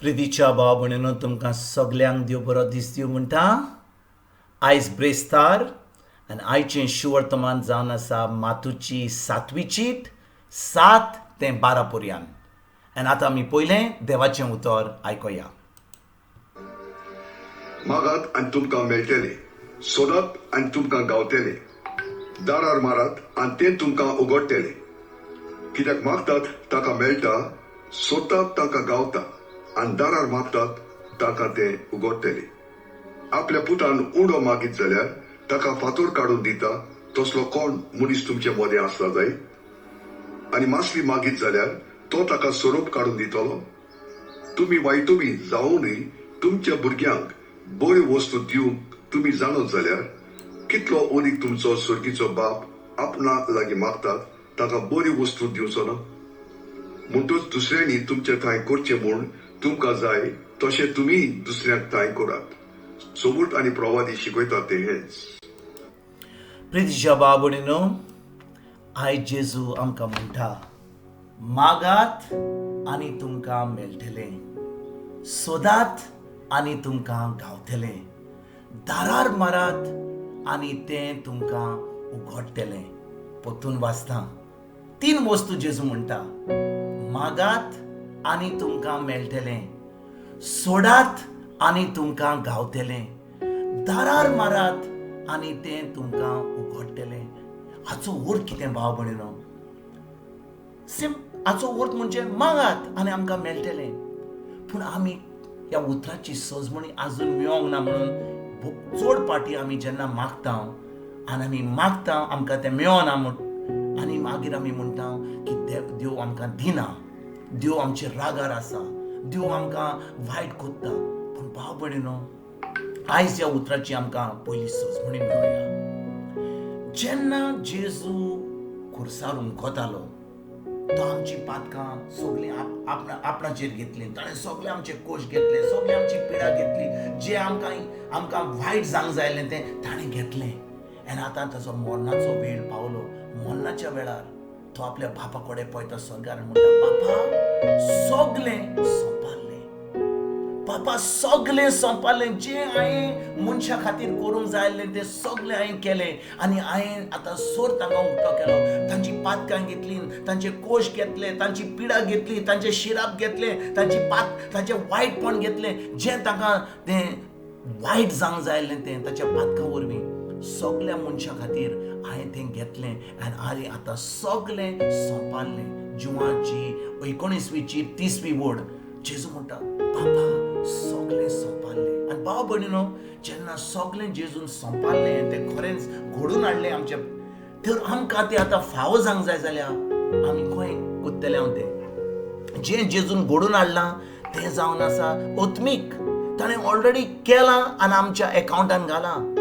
प्रितीच्या भाव भयणीनो, तुमकां सगल्यांक देव बरो दीस दिवं म्हणटा. आयज ब्रेस्तार आनी आयचें शुवर्तमान जावन आसा मातूची सातवी चीट, 7 ते 12 पर्यान. आनी आतां आमी पयलें देवाचें उतर आयकुया. मागात आनी तुमकां मेळटले, सोदात आनी तुमकां गावतले, दारार मारात आनी ते तुमकां उगडटले. कित्याक मागतात ताका मेळटा, सोदतात ताका गावता आनी दारार मारतात ताका ते उगडटले. आपल्या पुतान उंडो मागीत जाल्यार ताका फातोर काडून दिता तसलो कोण मनीस तुमचे मदें आसला जाय? आनी मासली मागीत जाल्यार तो ताका सोरोप काडून दितलो? तुमी वायटुमी जावनूय तुमच्या भुरग्यांक बऱ्यो वस्तू दिवंक तुमी जाणत जाल्यार, कितलो अदीक तुमचो सर्गीचो बाप आपणा लागीं मागतात ताका बऱ्यो वस्तू दिवचो ना? म्हणटच दुसऱ्यांनी तुमचे ठांय करचें म्हूण तुमकां जाय तशें तुमी दुसऱ्यांक ठांय करात. सोबूत आनी प्रवादी शिकयतात ते हेंच. प्रितीच्या भाव भयणीनो, आयज जेजू आमकां म्हणटा, मागात आनी तुमकां मेळटलें, सोदात आनी तुमकां गावतलें, दारार मारात आनी तें तुमकां उगडटलें. परतून वाचता. तीन वस्तू जेजू म्हणटा: मागात आनी तुमकां मेळटलें, सोडात आनी तुमकां गावतलें, दारार मारात आनी तें तुमकां उगडटलें. हाचो अर्थ कितें, भाव भयणीनो? सिम हाचो अर्थ म्हणजे मागात आनी आमकां मेळटलें. पूण आमी ह्या उतराची सजमणी आजून मेळोंक ना म्हणून चड पाटी आमी जेन्ना मागता आनी आमी मागता, आमकां तें मेळना म्हूण आनी मागीर आमी म्हणटा की देव आमकां दिना, देव आमचेर रागार आसा, देव आमकां वायट कोत्ता. पूण भाव भयणीनो, आयज ह्या उतराची आमकां पयली सजमणी मेळया. जेन्ना जेजू खुर्सार उमकतालो, तो आमची पातकां सगळीं आपणाचेर घेतली. ताणें सगळे आमचे कोश घेतले, सगळे आमची पिडा घेतली. जे आमकां आमकां वायट जावंक जाय आसलें तें ताणें घेतलें. आनी आतां ताचो मरणाचो वेळ पावलो. मरणाच्या वेळार तो आपल्या बापा कडेन पळयता स्वर्गार आनी म्हणटा, "बापा, सगळें सोंपारलें. बापा, सगळें सोंपारलें. जें हांवें मनशा खातीर करूंक जाय आसलें तें सगळें हांवें केलें आनी हांवें आतां सोर तांकां उक्तो केलो. तांची पातकां घेतली, तांचे कोश घेतले, तांची पिडा घेतली, तांचे शिराप घेतले, तांची पात, तांचें वायटपण घेतलें. जें तांकां तें वायट जावंक जाय आसलें तें ताच्या पातकां वरवीं सगळ्या मनशां खातीर हांवें तें घेतलें आनी हांवें आतां सगळें सोंपारलें." जुवाची 19वीची 30वी वड. जेजू म्हणटा, "बाबा, सगळें सोंपारलें." आनी भाव भयणीनो, जेन्ना सगळें जेजून सोंपारलें, तें खरेंच घडून हाडलें आमचें, तर आमकां तें आतां फावो जावंक जाय जाल्यार आमी खंय कोत्तले हांव तें? जें जेजून घडून हाडलां तें जावन आसा आत्मीक. ताणें ऑलरेडी केलां आनी आमच्या एकावंटान घालां.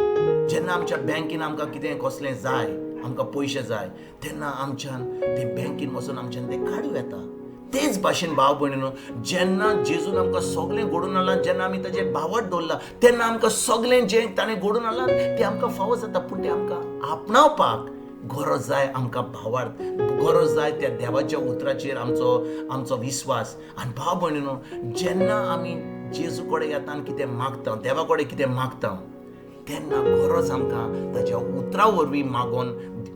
जेन्ना आमच्या बँकेन आमकां कितें कसलें जाय, आमकां पयशे जाय, तेन्ना आमच्यान ते बँकेन वचून आमच्यान ते काडूं येता. तेच भाशेन भाव भयणीनो, जेन्ना जेजून आमकां सगळें घडून हाडलां, जेन्ना आमी ताजेर भावार्थ दवरला, तेन्ना आमकां सगळें जें ताणें घडून हाडलां तें आमकां फावो जाता. पूण तें आमकां आपणावपाक गरज जाय आमकां भावार्थ, गरज जाय त्या देवाच्या उतराचेर आमचो आमचो विस्वास. आनी भाव भयणीनो, जेन्ना आमी जेजू कडेन येता आनी कितें मागता, देवा कडेन कितें मागता, तेन्ना गरज आमकां ताच्या उतरा वरवीं मागोवन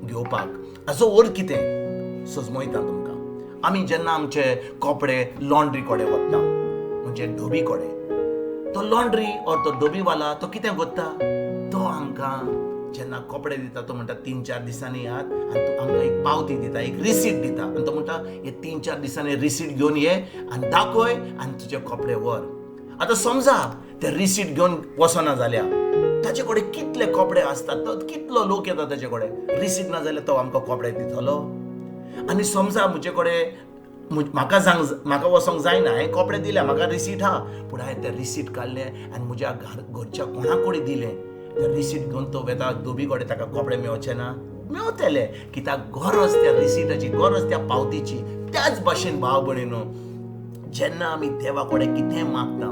घेवपाक. हाचो अर्थ कितें सजमयता तुमकां. आमी जेन्ना आमचे कपडे लॉन्ड्री कडेन वता, म्हणजे धोबी कडेन, तो लॉन्ड्री ऑर तो धोबीवाला तो कितें करता? तो आमकां जेन्ना कपडे दिता, तो म्हणटा, "3-4 दिसांनी यात." आनी तो आमकां एक पावती दिता, एक रिसीट दिता आनी तो म्हणटा, "हे 3-4 दिसांनी रिसीट घेवन ये आनी दाखय आनी तुजे कपडे व्हर." आतां समजा ते रिसीट घेवन वचना जाल्यार, ताचे कडेन कितले कपडे आसतात, तो कितलो लोक येता ताचे कडेन, रिसीट ना जाल्यार तो आमकां कपडे दितलो? आनी समजा म्हजे कडेन म्हाका जावंक म्हाका वचोंक जायना, हांवें कपडे दिले, म्हाका रिसीट आहा, पूण हांवें ते रिसीट काडलें आनी म्हज्या घरच्या कोणा कडेन दिलें. ते रिसीट घेवन तो वेता धोबी कडेन, ताका कपडे मेवचे ना? मेवतले, कित्याक गरज त्या रिसिटाची, गरज त्या पावतीची. त्याच भाशेन भाव भयणीनो, जेन्ना आमी देवा कडेन कितें मागता,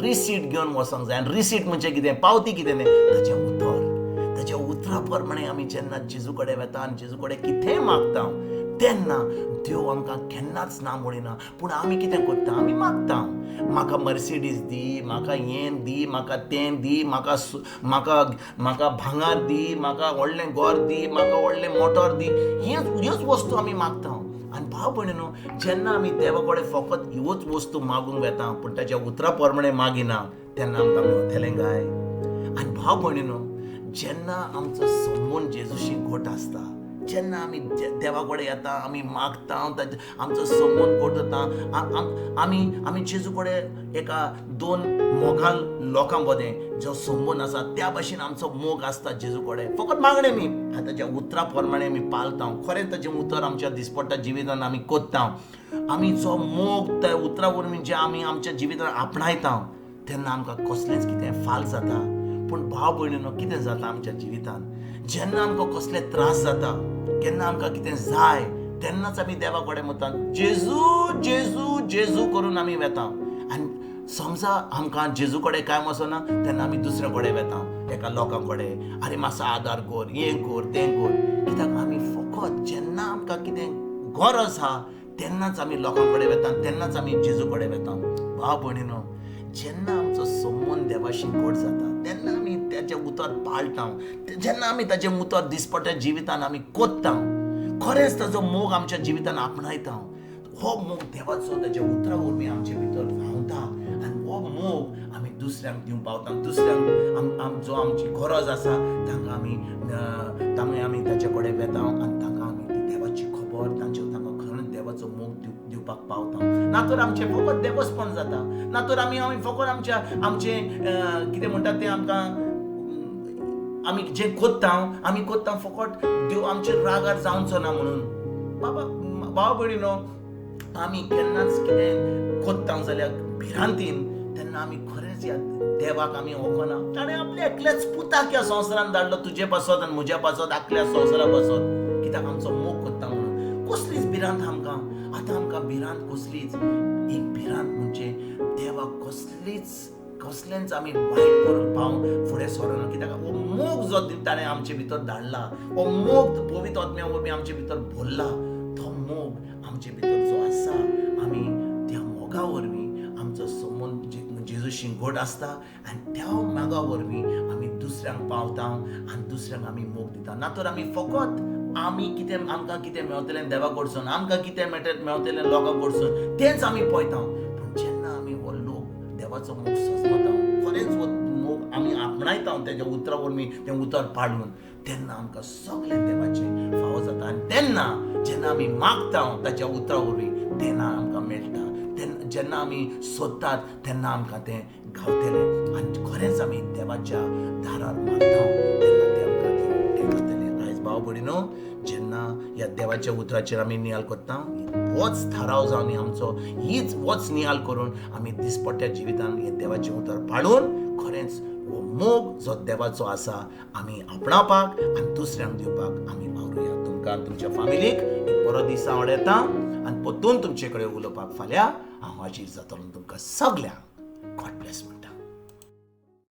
रिसीट घेवन वचोंक जाय. आनी रिसीट म्हणजे कितें, पावती कितें? तें ताचें उतर. ताच्या उतरा प्रमाणे आमी जेन्ना जेजू कडेन वेता आनी जेजू कडेन कितेंय मागता, तेन्ना देव आमकां केन्नाच ना म्हणिना. पूण आमी कितें करता? आमी मागता. म्हाका मर्सिडीज दी, म्हाका हें दी, म्हाका तें दी, म्हाका म्हाका म्हाका भांगर दी, म्हाका व्हडलें घर दी, म्हाका व्हडलें मोटर दी. ह्योच वस्तू आमी मागता. आनी भाव भयणीनो, जेन्ना आमी देवा कडेन फकत ह्योच वस्तू मागूंक वेता पूण ताच्या उतरा प्रमाणे मागिना तेन्ना आमकां मेवतलें काय? आनी भाव भयणीनो, जेन्ना आमचो संबंद जेजूशी घट आसता, जेन्ना आमी देवा कडेन येता, आमी मागता, आमचो संबंद घट जाता, आमी आमी जेजू कडेन एका दोन मोगाल लोकां मदें जो संबंद आसा त्या भाशेन आमचो मोग आसता जेजू कडेन. फकत मागणें न्ही, ताच्या उतरा प्रमाणे आमी पालता, खरें ताचें उतर आमच्या दिसपट्ट्या जिवितान आमी कोत्ता. आमी जो मोग त्या उतरा वरवीं जे आमी आमच्या जिवितान आपणायता तेन्ना आमकां कसलेंच कितें फाल जाता. पूण भाव भयणीनो, कितें जाता आमच्या जिवितान जेन्ना आमकां कसले त्रास जाता, केन्ना आमकां कितें जाय तेन्नाच आमी देवा कडेन वता, जेजू जेजू जेजू करून आमी वेता. आनी समजा आमकां जेजू कडेन कांय वचना तेन्ना आमी दुसऱ्या कडेन वेता, एका लोकां कडेन, आरे मातसो आदार कर, हें कर, तें कर. कित्याक आमी फकत जेन्ना आमकां कितें गरज आहा तेन्नाच आमी लोकां कडेन वेता, तेन्नाच आमी जेजू कडेन वेता. भाव भयणीनो, जेन्ना आमचो संबंद देवाशी घट जाता तेन्ना आमी ताचें उतर पाळटा, जेन्ना आमी ताचें उतर दिसपट्ट्या जिवितान आमी कोत्ता, खरेंच ताचो मोग आमच्या जिवितान आपणायता. हो मोग देवाचो ताच्या उतरा वरवीं आमचे भितर व्हांवता आनी हो मोग आमी दुसऱ्यांक दिवंक पावता. दुसऱ्यांक जो आमची गरज आसा तांकां आमी तांकां आमी ताचे कडेन वेता आनी तांकां आमी ती देवाची खबर तांचे तांकां खरेंच देवाचो मोग दिवपाक पावता. ना तर आमचें फकत देवस्पण जाता, ना तर आमी आमी फकत आमच्या आमचें कितें म्हणटात तें आमकां आमी जें कोत्ता आमी कोत्ता फकत देव आमचेर रागार जावचो ना म्हणून. बाबा भाव भयणीनो, आमी केन्नाच कितें कोत्ता जाल्यार भिरांतीन तेन्ना आमी खरेंच ह्या देवाक आमी वळखना. ताणें आपल्या एकल्याच पुताक ह्या संवसारान धाडलो, तुजे पासत आनी म्हज्या पासत, आकल्या संवसारा पासत, कित्याक आमचो मोग कोत्ता म्हणून. कसलीच भिरांत आमकां आतां आमकां भिरांत कसलीच एक भिरांत म्हणजे देवाक कसलीच कसलेंच आमी वायट करूंक पावूंक फुडें सरना. कित्याक हो मोग जो ताणें आमचे भितर धाडला, हो मोग पवित्र आत्म्या वरवीं आमचे भितर भरला, तो मोग आमचे भितर जो आसा आमी त्या मोगा वरवीं आमचो संबंद जेजूशी घट आसता आनी त्या मोगा वरवीं आमी दुसऱ्यांक पावता आनी दुसऱ्यांक आमी मोग दिता. ना तर आमी फकत आमी कितें आमकां कितें मेवतलें देवा कडसून, आमकां कितें मेवतलें लोकां कडसून तेंच आमी पळयता. पूण जेन्ना आमी हो लोक देवाचो मोग सजमता, खरेंच हो मोग आमी आपणायता तेज्या उतरा वरवीं तें उतर पाळून, तेन्ना आमकां सगळें देवाचें फावो जाता. आनी तेन्ना जेन्ना आमी मागता ताच्या उतरा वरवीं तेन्ना आमकां मेळटा. तेन्ना जेन्ना आमी सोदतात तेन्ना आमकां तें गावतलें आनी खरेंच आमी देवाच्या दारार मारता तेन्ना तें आमकां तें गावतलें. आयज भाव भयणीनो, जेन्ना ह्या देवाच्या उतराचेर आमी नियाळ करता, होच थाराव जावन आमचो हीच होच नियाळ करून आमी दिसपट्ट्या जिवितान हें देवाचें उतर पाळून खरेंच हो मोग जो देवाचो आसा आमी आपणावपाक आनी दुसऱ्यांक दिवपाक आमी वावरुया. तुमकां तुमच्या फामिलीक एक बरो दीस हांव येता आनी परतून तुमचे कडेन उलोवपाक फाल्यां हांव हाजीर जातलो. तुमकां सगल्यांक गॉड ब्लेस.